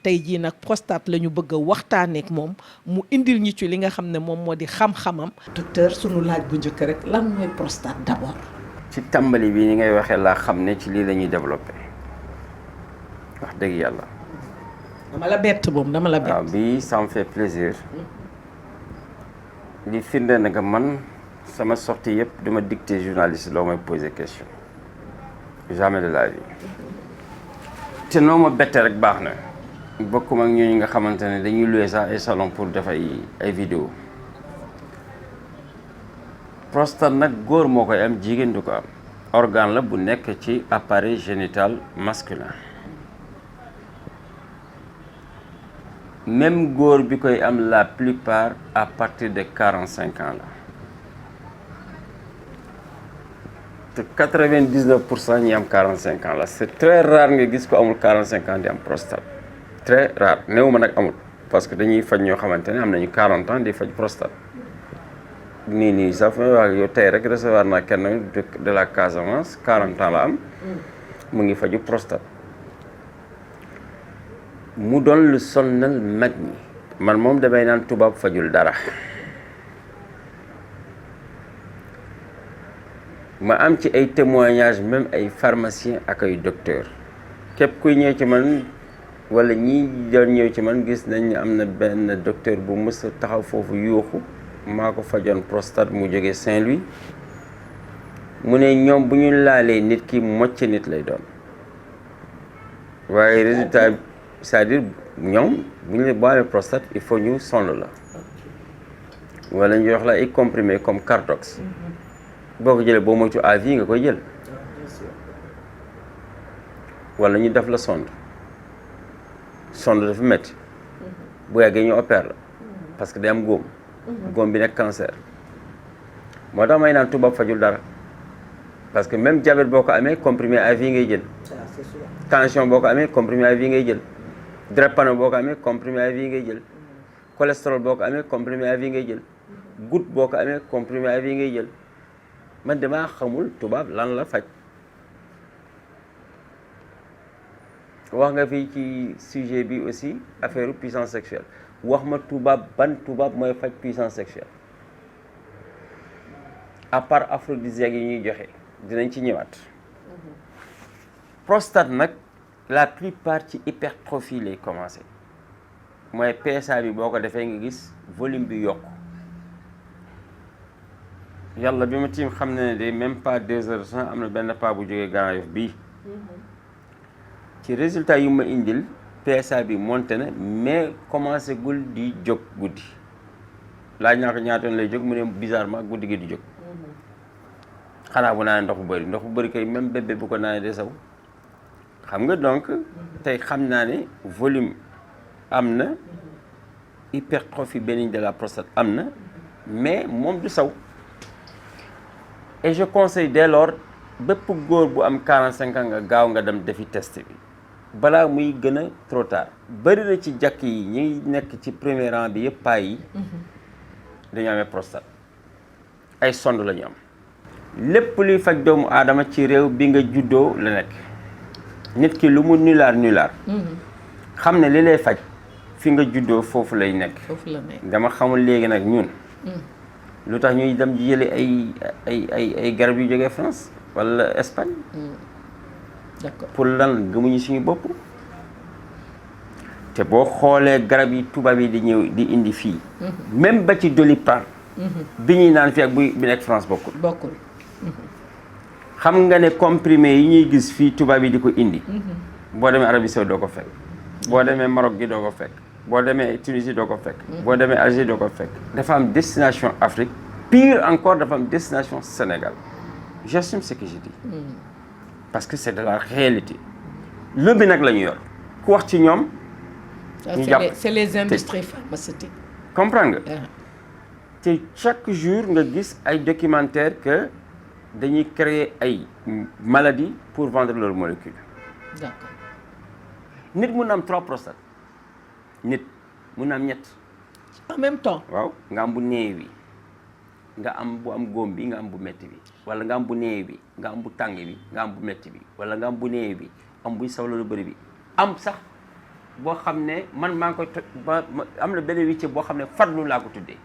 tey jii nag prostate la ñu bëgg a waxtaaneek moom mu indil ñi ci li nga xam ne moom moo di xam-xamam. docteur sunu laaj bu njëkk rek lan mooy prostate d'abord. ci tàmbali bi ni ngay waxee laa xam ne ci lii la ñuy développé wax dëgg yàlla. dama la bett moom dama la bett. waaw bii ça me fait plaisir. li firnde na nga man sama sortie yëpp duma dicté journaliste loo may poser question jamais de la vie te noo ma bette rek baax na bokkuma ak ñooñu nga xamante ne dañuy louer sax ay salon pour def ay vidéo prostate nag góor moo koy am jigéen du ko am organe la bu nekk ci appareil génital masculin même góor bi koy am la plupart à partir de 45 ans la te 99% ñi am 45 ans la c'est très rare nga gis ko amul 45 ans di am prostate très rare néew ma nag amul parce que dañuy faj ñoo xamante ne am nañu 40 ans di faj prostate nii sax may wax yow tey rek recevoir naa kenn de la Casamance 40 ans la am mu ngi faju prostate mu doon lu sonnal mag ñi man moom damay naan tubaab fajul dara ma am ci ay témoignages même ay pharmaciens ak ay docteurs képp kuy ñëw ci man wala ñii doon ñëw ci man gis nañ ne am na benn docteur bu mës a taxaw foofu yuuxu maa ko fajoon prostate mu jógee Saint-Louis mu ne ñoom bu ñu laalee nit ki mocc nit lay doon waaye résultat c'est-à-dire ñoom bu ñu boo amee prostate il faut ñu sonde la wala ñu jox la ay comprimé comme Cardox boo ko jëlee boo moytu à vie nga koy jël wala ñu def la sonde dafa métti bu yàggee ñu opère la parce que day am góom bi nekk cancer moo tax may naan tubaab fajul dara parce que même diabète boo ko amee comprimé à vie ngay jël tension boo ko amee comprimé à vie ngay jël drépano boo ko amee comprimé à vie ngay jël cholestérol boo ko amee comprimé à vie ngay jël goutte boo ko amee comprimé à vie ngay jël man damaa xamul tubaab lan la faj wax nga fii ci sujet bi aussi affaire puissance sexuelle wax ma tubaab ban tubaab mooy faj puissance sexuelle à part aphrodisiaque yi ñuy joxe dinañ ci ñëwaat prostate nag la plupart ci hypertrophie lay commencé mooy PSA bi boo ko defee nga gis volume bi yokku yàlla bi ma tiim xam ne de même pas 2 heures de temps am na benn pas bu jógee Grand Yoff bii ci résultat yu ma indil PSA bi monté na mais commencé gul di jóg guddi laaj naa ko ñaatoon lay jóg mu ne bizarrement guddi gi di jóg xanaa bu naanee ndox bu bëri kay même bébé bu ko naanee de saw xam nga donc tey xam naa ne volume am na hypertrophie bénigne de la prostate am na mais moom du saw et je conseille dès lors bépp góor bu am 45 ans nga gaaw nga dem defi test bi balaa muy gën a trop tard bëri na ci jàkk yi ñuy nekk ci premier rang bi yëpp paa yi dañu amee prostate ay sonde la ñu am lépp luy faj doomu aadama ci réew bi nga juddoo la nekk nit ki lu mu nulaar xam ne li lay faj fi nga juddoo foofu lay nekk dama xamul léegi nag ñun lu tax ñuy dem di jële ay garab yu jógee France wala Espagne d'accord pour lan gëmuñu suñu bopp te boo xoolee garab yi tubaab yi di ñëw di indi fii même ba ci Doliprane bi ñuy naan fii ak bi nekk France bokkul xam nga ne comprimé yi ñuy gis fii tubaab yi di ko indi boo demee Arabie Saoudite doo ko fekk boo demee Maroc gi doo ko fekk boo demee Tunisie doo ko fekk boo demee Algérie doo ko fekk dafa am destination Afrique pire encore dafa am destination Sénégal j'assume ce que je dis parce que c'est de la réalité lobby nag la ñu yor ku wax ci ñoom ñu jàpp c'est les industries pharmaceutiques comprendre nga te chaque jour nga gis ay documentaire que dañuy créer ay maladies pour vendre leur molécule d'accord nit mun na am 3 prostate nit mun na am 7 en même temps waaw nga am bu néew bi nga am bu am góom bi nga am bu metti bi wala nga am bu néew bi nga am bu tàng bi nga am bu metti bi wala nga am bu néew bi am buy sawla lu bëri bi am sax boo xam ne man maa ngi koy am na benn wicce boo xam ne fadlu laa ko tuddee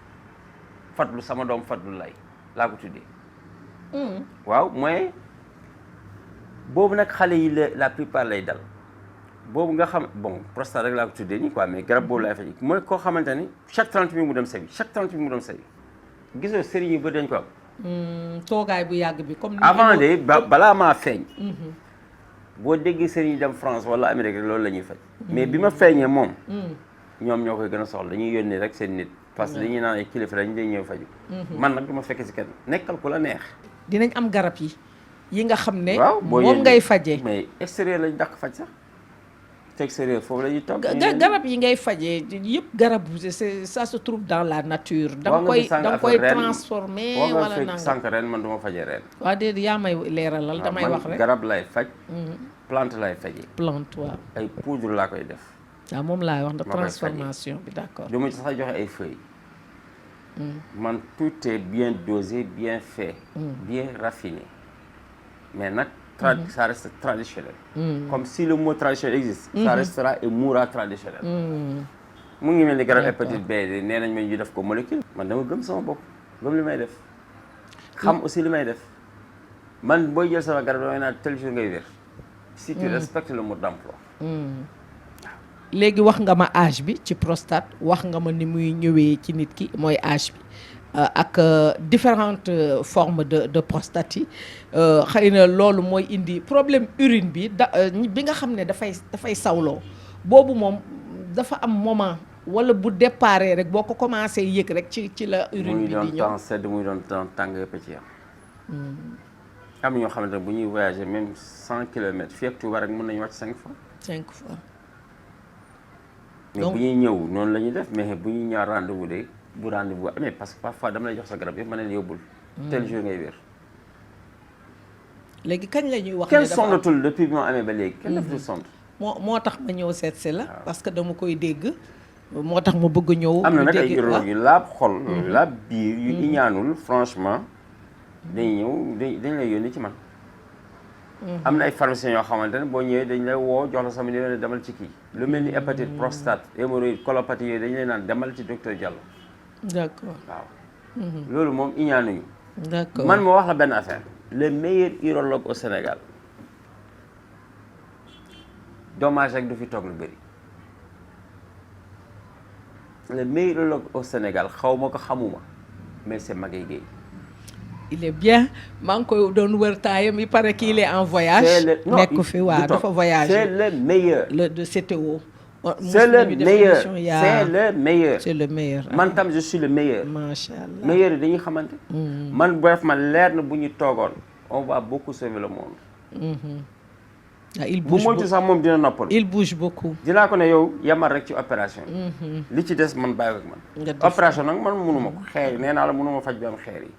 fadlu sama doom fadlu laa ko tuddee. waaw mooy boobu nag xale yi la plupart lay dal boobu nga xam bon prostate rek laa ko tuddee nii quoi mais garab boobu laay faj mooy koo xamante ni chaque 30 minutes mu dem sawi chaque 30 minutes mu dem sawi gisoo sëriñ yi ba dañ ko am. toogaay bu yàgg bi comme. avant de balaa maa feeñ. boo déggee sëriñ yi dem France wala Amérique rek loolu la ñuy faj. mais bi ma feeñee moom. ñoom ñoo koy gën a soxla dañuy yónnee rek seen nit. parce que dañuy naan ay kilifa lañ day ñëw faju man nag du ma fekkee si kenn nekkal ku la neex. dinañ am garab yi nga xam ne. waaw moom ngay fajee. mais extérieur lañ dàq faj sax te extérieur foofu la ñuy toog. garab yi ngay fajee yëpp garab ça se trouve dans la nature. da nga koy transformer wala fekk sànq ren man du ma fajee ren. waaw déedéet yaa may leeralal damay wax rek. garab lay faj. plante lay fajee. plante waaw. ay poudre laa koy def. waaw moom laay wax na transformation bi d'accord. du ma ci sax joxe ay feuilles. man tout est bien dosé bien fait. bien raffiné. mais nag ça reste traditionnel. comme si le mot traditionnel existe. ça restera et mourra traditionnel. mu ngi mel ni garab hépatite B nee nañ ma ñu def ko molécule. man dama gëm sama bopp gëm li may def. xam aussi li may def. man booy jël sama garab damay naan tel jour ngay wér. si tu respectes le mode d'emploi. léegi wax nga ma âge bi ci prostate wax nga ma ni muy ñëwee ci nit ki mooy âge bi ak différentes formes de prostate yi xëy na loolu mooy indi problème urine bi bi nga xam ne dafay sawloo boobu moom dafa am moment wala bu déparé rek boo ko commencé yëg rek ci la urine bi di ñëw muy doon temps sedd muy doon temps tàng yëpp ci yam am ñoo xamante ne bu ñuy voyager même 100 kilomètres fii ak Touba rek mën nañu wàcc 5 fois. 5 fois. mais bu ñuy ñëw noonu la ñuy def mais bu ñuy ñaar rendez-vous de bu rendez-vous amee parce que parfois dama lay jox sa garab yëpp ma ne la yóbbul. tel jour ngay wér. léegi kañ la ñuy wax. kenn sonnatul depuis bi ma amee ba léegi. kenn defatul sont. moo tax ma ñëw seet si la. parce que dama koy dégg. moo tax ma bëgg ñëw. am na nag ay urologue yu laab xol. yu laab biir yu iñaanul franchement. dañuy ñëw dañ lay yónni ci man. am na ay pharmaciens yoo xamante ne boo ñëwee dañ lay woo jox la sama numéro ne demal ci kii. lu mel ni hépatite prostate hémorroïde colopathie yooyu dañu lay naan demal ci docteur Diallo. d'accord waaw. loolu moom iñaanuñu. d'accord man moo wax la benn affaire. le meilleur urologue au Sénégal dommage rek du fi toog lu bëri. le meilleur urologue au Sénégal xaw ma ko xamuma mais c'est Magaye Gueye. il est bien maa ngi koy doon wër taayam il paraît qu'il est en voyage. nekk fi waaw dafa voyage. c'est le meilleur. le de CTO. c'est le meilleur c'est le meilleur. c'est le meilleur. man tam je suis le meilleur. macha allah meilleur yi dañuy xamante. man bref ma leer na bu ñu toogoon on va beaucoup sauver le monde. il bouge bu moytu sax moom dina noppal. il bouge beaucoup. dinaa ko ne yow yamal rek ci opération yi. li ci des man bàyyi ko ak man. opération nag man mënuma ko xeer nee naa la mënuma faj bi am xeer yi.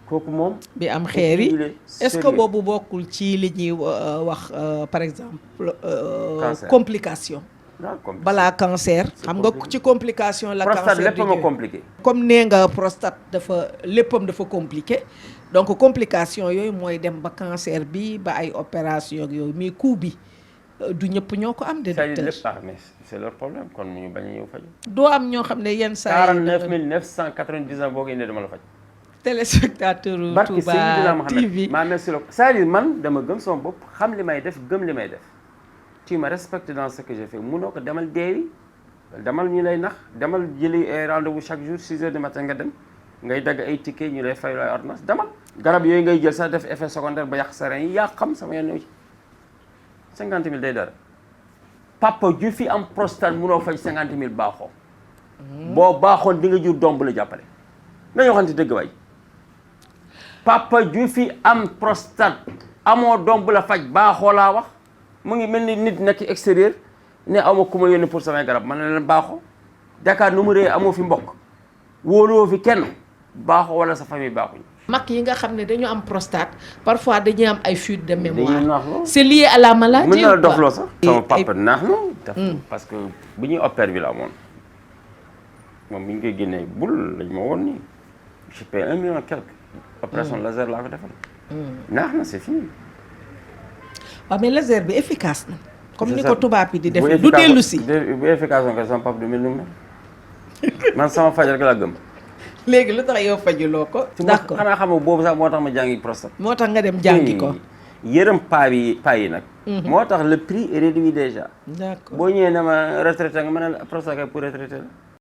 kooku moom. bi am xeer yi est-ce que boobu bokkul ci li ñuy wax par exemple. complication. balaa cancer. xam nga ci complication la. cancer prostate lépp ma compliqué. comme nee nga prostate dafa léppam dafa compliqué donc complication yooyu mooy dem ba cancer bi ba ay opération yooyu mais coût bi du ñëpp ñoo ko am. de docteur c'est leur problème kon ñu bañ a ñëw faju. doo am ñoo xam ne yenn saa yi 49 999 boo ko indee dama la faj. téléspectateur Touba TV maa merci beaucoup c'est-à-dire man dama gëm sama bopp xam li may def gëm li may def. tu me respectes dans ce que je fais munoo ko demal deewi demal ñu lay nax demal jëli rendez-vous chaque jour 6 heures du matin nga dem ngay dagg ay ticket ñu lay fay lay ordonnance demal. garab yooyu ngay jël sax def effet secondaire ba yàq sa rein yi yaa xam sama yoon ci 50 000 day dara papa ju fi am prostate munoo fay 50 000 baaxoo. boo baaxoon di nga jur doom bu la jàppale. nañu waxante dëgg waay papa ju fi am prostate amoo doom bu la faj baaxoo laa wax. mu ngi mel ni nit nekk extérieur ne amoo ku ma yónni pour samay garab man na leen baaxoo Dakar nu mu rëy amoo fi mbokk wóoloo fi kenn baaxoo wala sa famille baaxuñu. mag yi nga xam ne dañu am prostate parfois dañuy am ay fuite de mémoire. c'est lié à la maladie. mën na la doxloo sax. sama papa naax na. parce que bu ñuy opère bi la amoon moom mi ngi koy génnee bul lañ ma woon nii je paie 1 million quelque. opération laser laa ko defal. naax na c'est fini. waaw mais laser bi efficace na. comme ni ko tubaab yi di defee du dellu si. bu efficace nga sama papa du mel ni mu mel man sama faj rek laa gëm. léegi lu tax yow fajuloo ko. d'accord xanaa xam nga boobu sax moo tax ma jàngi prostate. moo tax nga dem jàngi ko. yërëm paa yi nag. moo tax le prix est réduit déjà. d'accord boo ñëwee ne ma retraité nga ma ne la prostate pour retraité la.